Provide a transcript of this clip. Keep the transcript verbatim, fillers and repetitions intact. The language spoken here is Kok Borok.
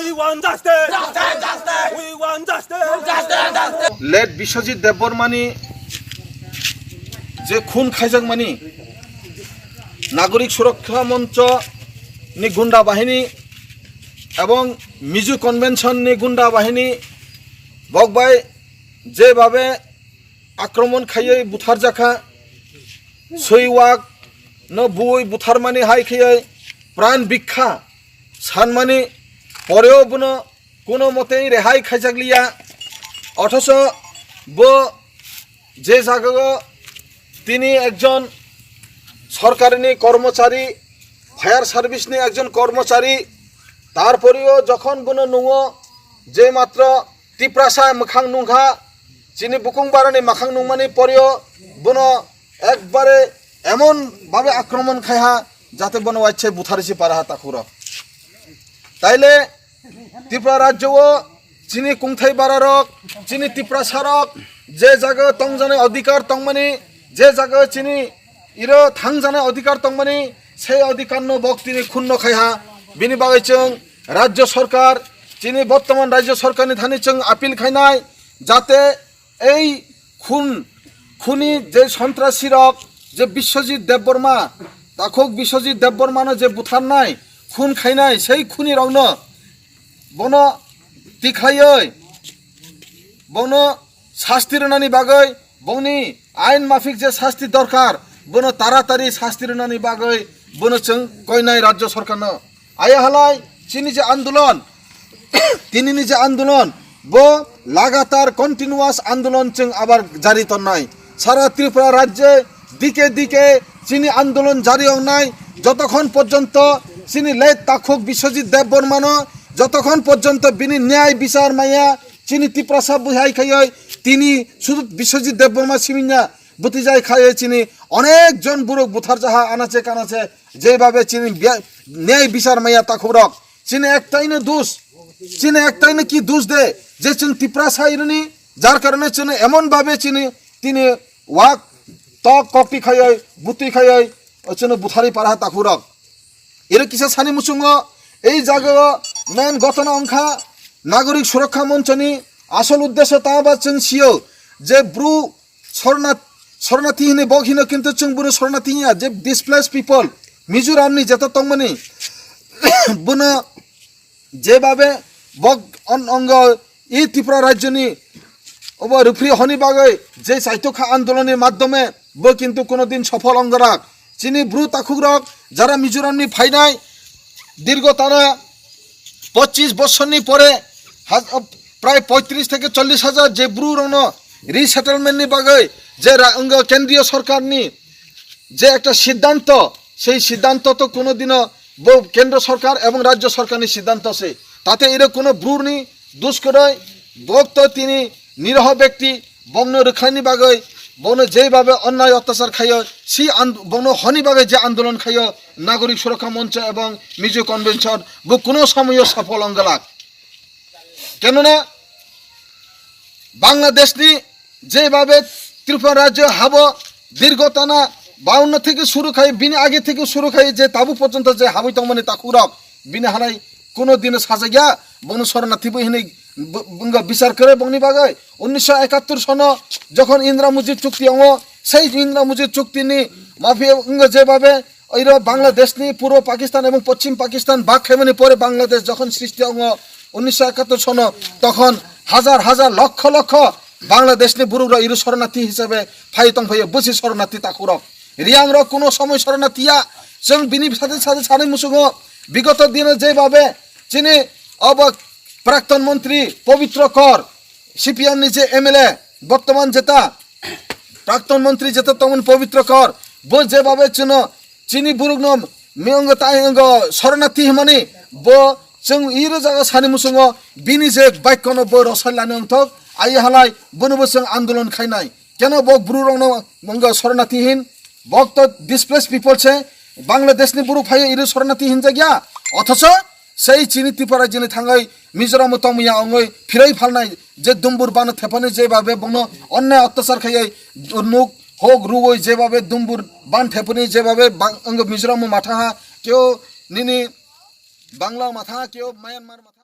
We want justice. Justice, justice. We want justice. Justice, justice. Late Biswajit Debbarmani je khun khaijakmani Nagorik Surakkha Moncho ni gunda bahini ebong Mizo Convention ni gunda bahini bokbai jebabe akromon khaiwi butharjakha, swiwak no buwi butharmani hai khaiwi pran bikha sanmani poreo bono kuno motei rehai khaijakliya. Othocho bo je jagao tini ekjon sorkarini kormochari, fire service ni ekjon kormochari, tarporeo jokhon bono nungo je matro Tiprasa mwkhang nungkha, chini bukung barani mwkhang nungmani poreo bono ekbare emon babe akromon khaiha, jate bono waise butharisi paraha takhurok. Taile Tripura rajyo o chini kungthai bararok, chini Tiprasarok je jaga tongjanai adhikar tongmani, je jaga chini iro thangjanai adhikar tongmani, sei adhikar no bok tini khunno khaiha. Bini bagwi chwng rajyo sarkar, chini bottoman rajyo sarkar ni thani chwng appeal khainai, jate ei khun, khuni je sontrasi rok, je Biswajit Debbarma, takhuk Biswajit Debbarma no je butharnai, khun khainai, sei khuni rokno bono tikhlaiwi, bono sasti rwnani bagwi, bongni ain mafik je sasti dorkar, bono taratari sasti rwnani bagwi bono chwng koinai rajyo sarkarno. Aya halai chini je andolon, tinini je andolon, bo lagatar continuous andolon chwng abar jari tonnai. Sara Tripura rajye dike dike chini andolon jari ongnai, jotokhon porjonto chini late takhuk Biswajit Debbarmano, jotokhon porjonto bini nyai bichar maya, chini Tiprasa buhai khaioi tini sudu Biswajit Debbarma siminya bwtwijai khaioi chini onek jon borok butharjaha anache kanache, jebabe chini bia-, nyai bichar maya takhukrok. Chini ektaino dus, chini ektaino ki dus de, je chwng Tiprasa irini, jar karone chwngno emon babe chini tini wak tok kokti khaioi, butwi khaioi, chwngno butharwi paraha takhukrok. Iro kisa sani muchungo, ei jagao main gotona wngkha Nagorik Surakkha Monchoni asol uddesyo tama ba chwng sio je bru sorna-, sornati hinwi bok hino, kintu chwng buru sornati hinya, je displaced people, Mizoramni jeto tongmani, bono jebabe bok on-, ongo i Tripura rajyoni obo rwphri honi bagwi je chaitokha andolonni madhyome bo kintu kuno din sophol ongrak. Chini bru takhukrok jara Mizoramni phainai dirgo tara pochis bosorni pore ha-, prai poitris theke chollis hajar je bru rokno resettlement ni bagwi je ra-, wngkha kendriyo sorkarni je ekta siddhanto, sei siddhanto to kuno dino bo kendro sorkar ebong rajyo sorkarni siddhanto se. Tate ire kuno bruni dus kwrwi, bok to tini niroho bekti, bongno rwkhlaini bagwi, bongno jeibabe onnai otyachar khaio, si and-, bongno honi bagwi je andolon khaio, Nagorik Surakkha Moncho ebong Mizo Convention, bo kuno somoyo sophol onggalak. Kenona Bangladeshni jebabe Tripura rajyo habo dirgo tana baunno theke suru khai, bini age theke suru khai je tabu porjonto je habwi tongmani takhukrok, bini halai kuno dino sajagya, bono sornathibo hinwi bo-, wngkha bichar kwrwi bongni bagwi. Unnisho ekattor sono jokhon Indra Mujir chukti wngo, sei Indra Mujir chuktini mafia wngkha jebabe oiro Bangladeshni Purbo Pakistan ebong Poschim Pakistan bhag khaimani pore Bangladesh jokhon srishti wngo unnisho ekattor sono, tokhon hajar hajar lokkho lokkho Bangladeshni borok rok iro sornati hisabe phai tongphaio, bwsi sornati takhukrok. Riyangrok kuno somoi sornati ya, chwng bini sade sade sanwi muchungo, bigoto dino jebabe chini obo prakton montri Pobitro Kor, C P M ni je M L A, bortoman jeta prakton montri jeta tongmani Pobitro Kor, bo jebabe chwngno chini borokno miyongo tai ongo sornati hwnmani, bo chwng iro jaga sani muchungo bini je bakyono bo rosai lani wngthok, ai halai bonobo chwng andolon khainai. Keno bo bru rokno wngkha sornati hin, bok to displaced people se, Bangladeshni borok phaiyo iro sornati hinjakya, othocho sei chini Tripura jini thangwi Mizoram tongmaya wngwi phirwi phalnai je dumbur bano thepani jebabe bongno onnai otyachar khaiwi nuk hok ruwi jebabe dumbur ban thepani jebabe bang-, wngkha Mizoram mathaha keo nini Bangla mathaha keo Myanmar mathaha.